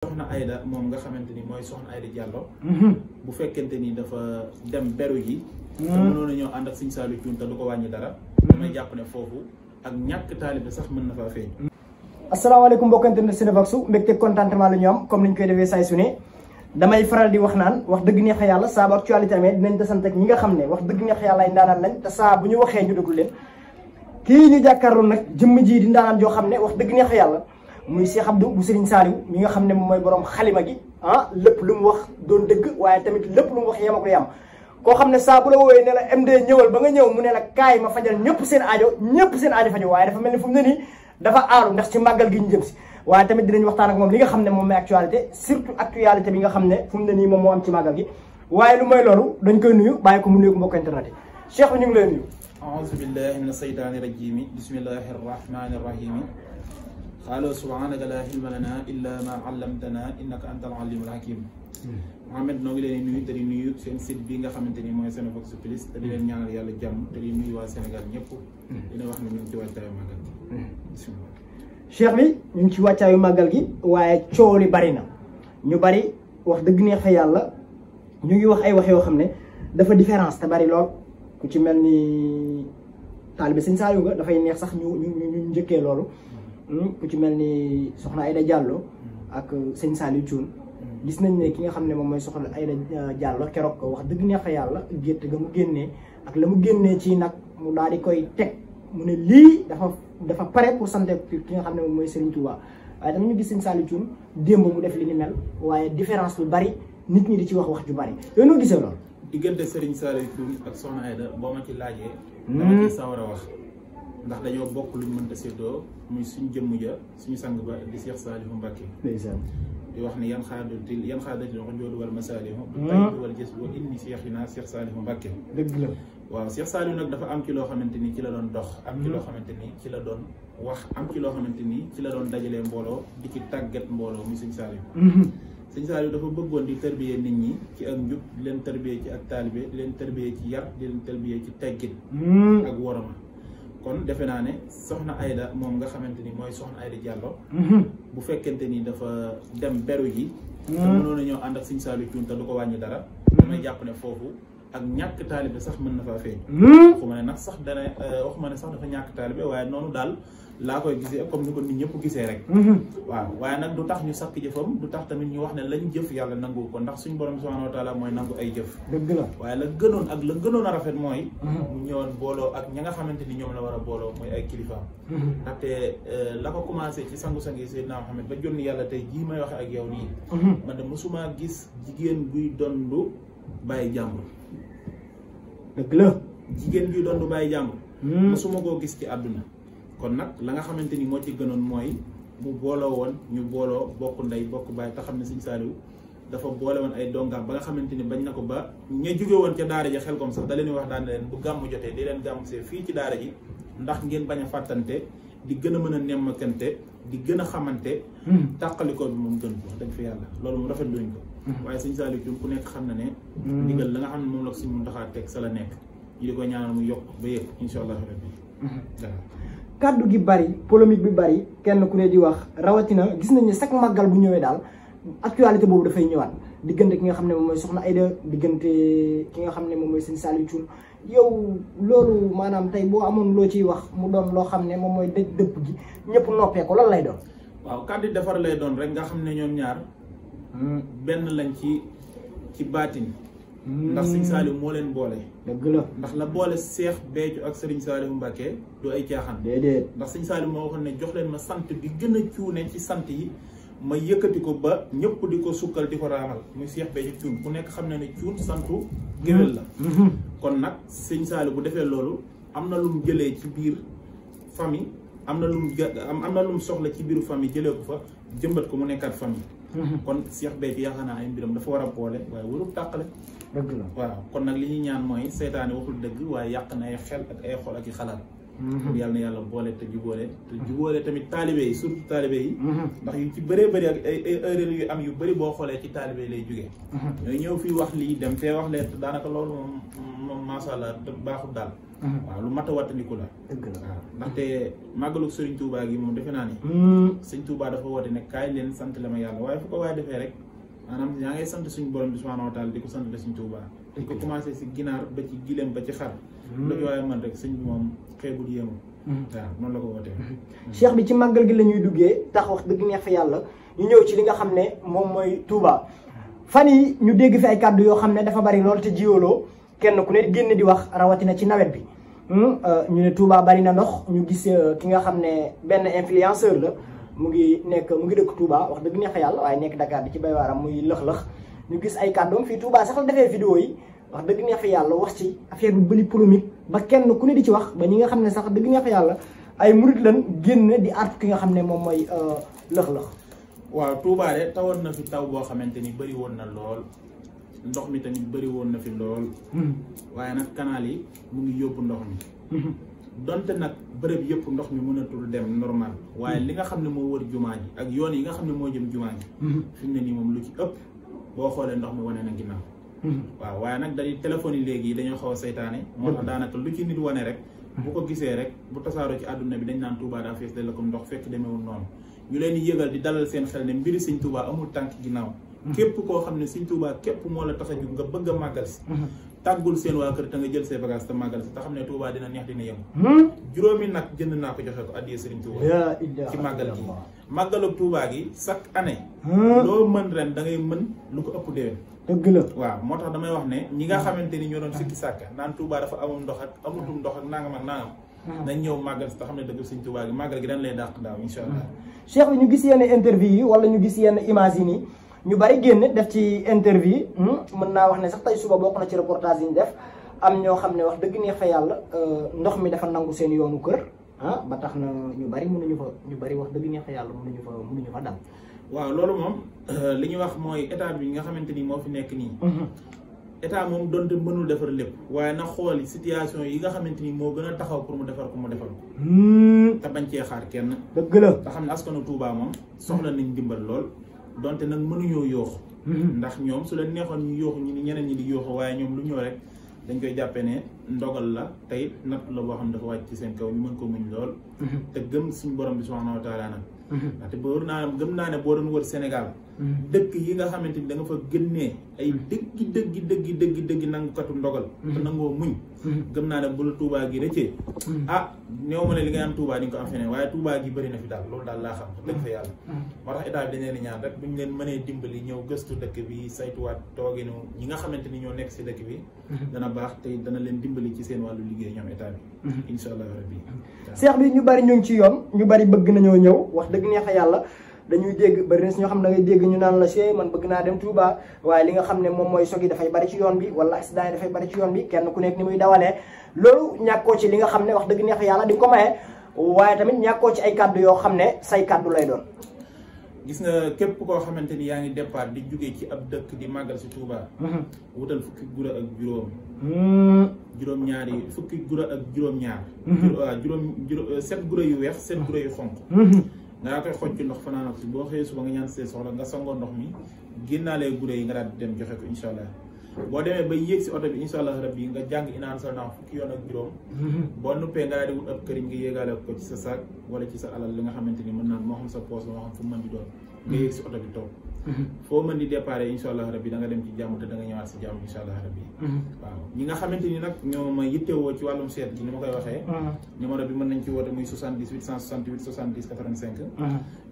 soxna Aida moom nga xamante ni mooy soxna Aida Diallo bu fekkente ni dafa dem beru ji te mënoon a ñëw ànd ak Sëñ Saliou Thioune te du ko wàññi dara damay jàpp ne foofu ak ñàkk taalibe sax mën na faa feeñ. asalaamaaleykum mbokkante na Cinevox mbégte contentement la ñu am comme ni ñu koy defee saay su ne damay faral di wax naan wax dëgg neex yàlla saa bu actualité amee dinañ desante ak ñi nga xam ne wax dëgg neex yàlla ay ndaanaan lañ te saa bu ñu waxee ñu déglu leen kii ñu jàkkaarloo nag jëmm ji di ndaanaan joo xam ne wax dëgg neex yàlla muy Cheikh Abdou bu Serigne Saliou mi nga xam ne moom mooy borom xalima gi lépp lu mu wax doon dëgg waaye tamit lépp lu mu wax yema ko yam koo xam ne saa bu la woowee ne la MD ñëwal ba nga ñëw mu ne la kaay ma fajal ñëpp seen aajo faju waaye dafa mel ni fu mu ne nii dafa aaru ndax ci màggal gi ñu jëm si waaye tamit dinañ waxtaan ak moom li nga xam ne moom mooy actualité surtout actualité bi nga xam ne fu mu ne nii moom moo am ci màggal gi waaye lu mooy loolu dañ koy nuyu bàyyi ko mu nuyu ko mbokk internet yi Cheikh bi ñu ngi lay nuyu aouzu billahi mina shaytaani rajim bismillahi rahmani rahim qaalu subhanaka la ilma lana illa ma allamtana innaka antal alimul hakim Mohamed noo ngi leen di nuyu te di nuyu seen site bi nga xamante ni mooy Cinevox Plus te di leen ñaanal yàlla jàmm te di nuyu waa Sénégal ñëpp dina wax ne ñu ngi ci wàccaayu màggal gi Cheikh bi ñu ngi ci wàccaayu màggal gi waaye coow li bari na ñu bari wax dëgg neex fa yàlla ñu ngi wax ay wax yoo xam ne dafa différence te bari lool ku ci mel ni taalibe Sëñ Saliou nga dafay neex sax ñu njëkkee loolu ku ci mel ni soxna Aida Diallo ak Sëñ Saliou Thioune gis nañ ne ki nga xam ne moom mooy soxna Aida Diallo keroog wax dëgg neex fa yàlla gétt ga mu génnee ak la mu génnee ci nag mu daal di koy teg mu ne lii dafa pare pour sant ki nga xam ne moom mooy Serigne Touba waaye tamit ñu gis Sëñ Saliou Thioune démb mu def li ni mel waaye différence lu bari nit ñi di ci wax ju bari yooyu noo gisee loolu. diggante Serigne Saliou Thioune ak soxna Aida boo ma ci laajee. dama ci sawar a wax ndax dañoo bokk luñ mënta séddoo muy suñ jëmm ja suñu sang ba di Cheikh Saliou Mbacké. di wax ne yan xaadatil xujoodu wal masaalihu du tay wal jës wa inni Cheikhina Cheikh Saliou Mbacké. dëgg la waaw Cheikh Saliou nag dafa am ci loo xamante ni ci la doon dox am ci loo xamante ni ci la doon wax am ci loo xamante ni ci la doon dajalee mbooloo di ci tàggat mbooloo muy Sëñ Saliou. Sëñ Saliou dafa bëggoon di tarbiyee nit ñi ci ak njub di leen tarbiyee ci ak taalibe di leen tarbiyee ci yar di leen tarbiyee ci teggin ak woroma kon defe naa ne soxna Aida moom nga xamante ni mooy soxna Aida Diallo bu fekkente ni dafa dem beru ji te mënoon a ñëw ànd ak Sëñ Saliou Thioune te du ko wàññi dara damay jàpp ne foofu ak ñàkk taalibe sax mën na faa feeñ waxuma ne nag sax dana waxuma ne sax dafa ñàkk taalibe waaye noonu daal laa koy gisee comme ni ko nit ñëpp gisee rek waaw waaye nag du tax ñu sakk jëfam du tax tamit ñu wax ne lañ jëf yàlla nangu ko ndax suñ borom subhanahu wa taala mooy nangu ay jëf dëgg la waaye la gënoon a rafet mooy mu ñëwoon booloo ak ña nga xamante ni ñoom la war a booloo mooy ay kilifaam ndaxte la ko commencé ci sangu-sangi Seydina Muhammad ba jonni yàlla tey jii may waxe ak yow nii man de mosuma gis jigéen guy dondu bàyyi jàmbur dëgg la jigéen guy dondu bàyyi jàmbur mosuma koo gis ci àdduna kon nag la nga xamante ni moo ci gënoon mooy mu booloo woon ñu booloo bokk ndey bokk baay te xam ne Sëñ Saliou dafa boole woon ay dongaam ba nga xamante ni bañ na ko ba ña jóge woon ca daara ji xel kom sax da leen wax daan leen bu gàmmu jotee di leen gàmmu see fii ci daara ji ndax ngeen bañ a fàttante di gën a mën a nemmakante di gën a xamante tàqalikoo bi moom gën wax dëgg fa yàlla loolu mu rafet luñ ko waaye Sëñ Saliou Thioune ku nekk xam na ne ndigal la nga xam ne moom la ko si mun taxaa teg sa la nekk ñu di ko ñaanal mu yokk ba yëg insha allah rabbi kaddu gi bari polémique bi bari kenn ku ne di wax rawatina gis nañ ne chaque màggal bu ñëwee daal actualité boobu dafay ñëwaat diggante ki nga xam ne moom mooy soxna Aida diggante ki nga xam ne moom mooy Sëñ Saliou Thioune yow loolu maanaam tey boo amoon loo ciy wax mu doon loo xam ne moom mooy dëj dëpp gi ñëpp noppee ko lan lay doon. waaw kaddu defar lay doon rek nga xam ne ñoom ñaar benn lañ ci baatin ndax Sëñ Saliou moo leen boole. dëgg la ndax la boole Cheikh Béthio ak Serigne Saliou Mbacké du ay caaxaan. déedéet ndax Sëñ Saliou moo waxoon ne jox leen ma sant bi gën a cuune ci sant yi ma yëkkati ko ba ñëpp di ko sukkal di ko raamal muy Cheikh Béthio Thioune ku nekk xam ne ne Thioune santu géwél la. kon nag Sëñ Saliou bu defee loolu am na lu mu jëlee ci biir famille am na lu mu soxla ci biiru famille jëlee ko fa jëmbat ko mu nekkaat famille. kon Cheikh Béthio yaakaar naa ay mbiram dafa war a boole waaye warul tàqale. dëgg la waaw kon nag li ñuy ñaan mooy seytaane waxul dëgg waaye yàq na ay xel ak ay xol ak i xalaat yàlla na yàlla boole te jubóole tamit taalibe yi surtout taalibe yi ndax yu ci bëree bëri ak ay erreur yu am yu bëri boo xoolee ci taalibe lay jógee ñooy ñëw fii wax lii dem fee wax leen daanaka loolu moom masha Allah baaxul daal waaw lu mat a wattandiku la waaw ndaxte màggalu Sëriñ Tuubaa gi moom defe naa ni Sëriñ Tuubaa dafa woote ne kaay leen sant la ma yàlla waaye fu ko waaye defee rek maanaam yaa ngay sant suñu borom bi subhaanahu wa taala di ko sant la Sëriñ Tuubaa di ko commencé si ginaar ba ci gileem ba ci xar lu ci waaye man rek sëñ bi moom xeebul yéemu waaw noonu la ko wootee cheikh bi ci màggal gi la ñuy duggee tax wax dëgg neex fa yàlla ñu ñëw ci li nga xam ne moom mooy Touba fan yi ñu dégg fi ay kàddu yoo xam ne dafa bari lool te jiwaloo kenn ku ne génn di wax rawatina ci nawet bi ñu ne Touba bari na ndox ñu gis ki nga xam ne benn influenceur la mu ngi dëkk Touba wax dëgg neex fa yàlla waaye nekk Dakar di ci bay waaram muy lëx-lëx ñu gis ay kàddoom fii Touba sax la defee vidéo yi wax dëgg neex fa yàlla wax ci affaire bu bëri polémique ba kenn ku ne di ci wax ba ñi nga xam ne sax dëgg neex fa yàlla ay murit lan génn di artu ki nga xam ne moom mooy lëx-lëx. waaw Touba de tawoon na fi taw boo xamante ni bëri woon na lool ndox mi tamit bëri woon na fi lool waaye nag canal yi mu ngi yóbbu ndox mi donte nag bërëb yëpp ndox mi mënatul dem normal waaye li nga xam ne moo wër jumaa ji ak yoon yi nga xam ne moo jëm jumaa ji fi mu ne nii moom lu ci ëpp boo xoolee ndox mi wane na ginnaaw waaw waaye nag dañuy téléphone yi léegi dañoo xaw a saytaane moo tax daanaka lu ci nit wane rek bu ko gisee rek bu tasaaroo ci àdduna bi dañ naan Touba daa fees dell ko ndox fekk demeewul noonu ñu leen di yëgal di dalal seen xel ne mbiri Sëñ Touba amul tànk ginnaaw képp koo xam ne Sëñ Touba képp moo la tax a jug nga bëgg a màggal si tàggul seen waa kër te nga jël say bagage te màggal si te xam ne Touba dina neex dina yëngu juróomi nag jënd naa ko joxe ko addiyee Sëriñ Touba ci màggal gi màggalu Touba gi chaque année loo mën ren da ngay mën lu ko ëpp déwén dëgg la waaw moo tax damay wax ne ñi nga xamante ni ñoo doon sikki sàkka naan Touba dafa amul ndox ak amutum ndox ak nangam ak nangam nañ ñëw màggal si te xam ne dëgg Sëñ Touba gi màggal gi dañ lay dàq daaw insha allah cheikh bi ñu gis yenn interview yi wala ñu gis yenn image yi nii ñu bari génn def ci interview mën naa wax ne sax tey suba bokk na ci reportage yi ñu def am ñoo xam ne wax dëgg neex fa yàlla ndox mi dafa nangu seen yoonu kër ba tax na ñu bari wax dëgg neex fa yàlla mënuñu fa dal waaw loolu moom li ñuy wax mooy état bi nga xamante ni moo fi nekk nii état moom donte mënul defar lépp waaye na xool situation yi nga xamante ni moo gën a taxaw pour mu defar ko mu defal ko te bañ cee xaar kenn dëgg la te xam ne askanu Touba moom soxla nañ dimbal lool donte nag mënuñoo yooxu ndax ñoom su leen neexoon ñu yooxu ñu ni ñeneen ñi di yooxu waaye ñoom lu ñëw rek dañ koy jàppee ne ndogal la tey natt la boo xam ne dafa wàcc ci seen kaw ñu mën ko muñ lool te gëm suñu borom bi subhanahu wa taala nag ndaxte boo gëm naa ne boo doon wër Sénégal dëkk yi nga xamante ni da nga fa génnee ay dëggi nangukatu ndogal te nangoo muñ gëm naa ne bu la Touba gi rëccee néew ma ne li nga am Touba di nga ko am feneen waaye Touba gi bëri na fi daal loolu daal laa xam dëgg fa yàlla moo tax état bi dañ leen di ñaan rek buñ leen mënee dimbali ñëw gëstu dëkk bi saytuwaat tooginu ñi nga xamante ni ñoo nekk si dëkk bi dana baax te dana leen dimbali ci seen wàllu liggéey ñoom état bi insha allah rabbi cheikh bi ñu bari ñu ngi ci yoon ñu bari bëgg nañoo ñëw wax dëgg neex yàlla dañuy dégg bari na si ñoo xam ne da ngay dégg ñu naan la see man bëgg naa dem Touba waaye li nga xam ne moom mooy soog yi dafay bari ci yoon bi wala accident yi dafay bari ci yoon bi kenn ku nekk ni muy dawalee loolu ñàkkoo ci li nga xam ne wax dëgg neex yàlla di ko maye waaye tamit ñàkkoo ci ay kàddu yoo xam ne say kàddu lay doon gis nga képp koo xamante ni yaa ngi départ di jógee ci ab dëkk di màggal si Touba wutal fukki gura ak juróom-ñaari fukki gura ak juróom-ñaar waaw set gura yu weex set gura yu xonq nga daa koy xoj ci ndox fanaan ak si boo xëyee suba nga ñaan see soxla nga sangoo ndox mi génnaalee gura yi nga daal di dem joxe ko insha allah boo demee ba yéeg si oto bi insha allah rabbi nga jàng inaan sa naaw fukki yoon ak juróom boo nuppee nga daal di wut ab këriñ nga yéegaale ko ci sa saak wala ci sa alal li nga xamante ni mën naan moo xam sa poos moo xam fu mën di doon nga yéeg si oto bi toog foo mën di déparé insha allah rabbi da nga dem ci jàmm te da nga ñëwaat si jàmm insha allah rabbi waaw ñi nga xamante ni nag ñoo ma yittewoo ci wàllum seet gi ni ma koy waxee numéro bi mën nañ ci woote muy 78 168 70 85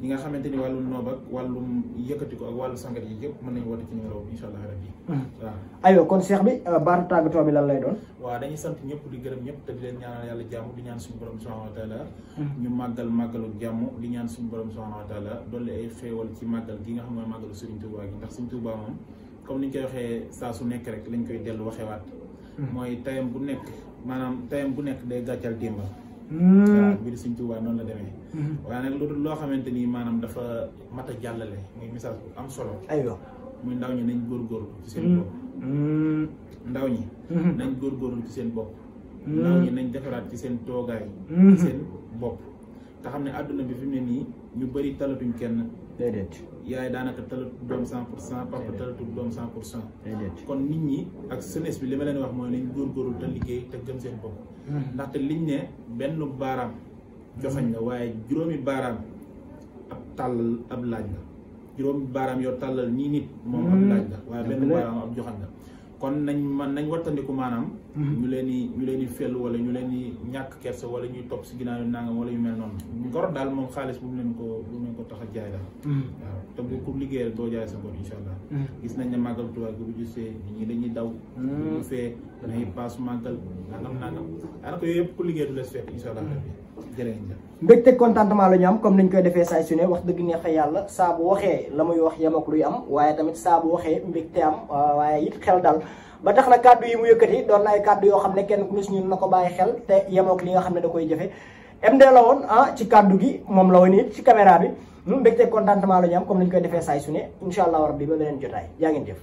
ñi nga xamante ni wàllum noob ak wàllum yëkkati ko ak wàllu sangat yi yëpp mën nañ woote ci numéro bi insha allah rabbi waaw aywa kon cheikh bi baatu tàggatoo bi lan lay doon waaw dañuy sant ñëpp di gërëm ñëpp te di leen ñaanal yàlla jàmm di ñaan suñu borom subhanahu wa taala ñu màggalu jàmm di ñaan suñu borom subhanahu wa taala dolli ay xéewal ci màggal gi nga xam ne màggalu Serigne Touba gi ndax Serigne Touba moom comme ni ñu koy waxee saa su nekk rek lañ koy dellu waxewaat mooy tayam bu nekk maanaam tayam bu nekk day gàccal démba waaw biir Serigne Touba noonu la demee waaye nag loolu loo xamante ni maanaam dafa mat a jàllale muy message bu am solo aywa muy ndaw ñi nañ góorgóorlu ci seen bopp ndaw ñi nañ góorgóorlu ci seen bopp ndaw ñi nañ defaraat ci seen toogaay ci seen bopp te xam ne àdduna bi fi mu ne nii ñu bëri talatuñ kenn déedéet yaay daanaka talatu doom 100% papa talatu doom 100%. kon nit ñi ak jeunesse bi li ma leen wax mooy nañ góorgóorlu te liggéey te gëm seen bopp ndaxte liñ ne benn baaraam joxañ la waaye juróomi baaraam ab tàllal ab laaj la juróomi baaraam yoo tàllal nii nit moom ab laaj la waaye benn baaraam ab joxañ la kon nañ wattandiku maanaam ñu leen di fell wala ñu leen di ñàkk kersa wala ñuy topp si ginnaaw yu nangam wala yu mel noonu ngor daal moom xaalis bu mu leen ko tax a jaay daal waaw te bu ku liggéey rek doo jaay sa ngor insha allah gis nañ ne màggal Tuubaa gi bu gisee nit ñi dañuy daw bu fee dañuy paas màggal nangam daanaka yooyu yëpp ku liggéey du les fekk insha allah rabbi jërëjëf mbégte contentement la ñu am comme niñ koy defee saay su ne wax dëgg neex yàlla saa bu waxee la muy wax yem ak luy am waaye tamit saa bu waxee mbégte am waaye it xel dal ba tax na kàddu yi mu yëkkati doon na ay kàddu yoo xam ne kenn ku nekk ñun na ko bàyyi xel te yemook li nga xam ne da koy jëfe MD la woon ci kàddu gi moom la woon it ci caméra bi mbégte contentement la ñu am comme niñ koy defee saay su ne incha allah rabbi ba beneen jotaay jaa ngeen jëf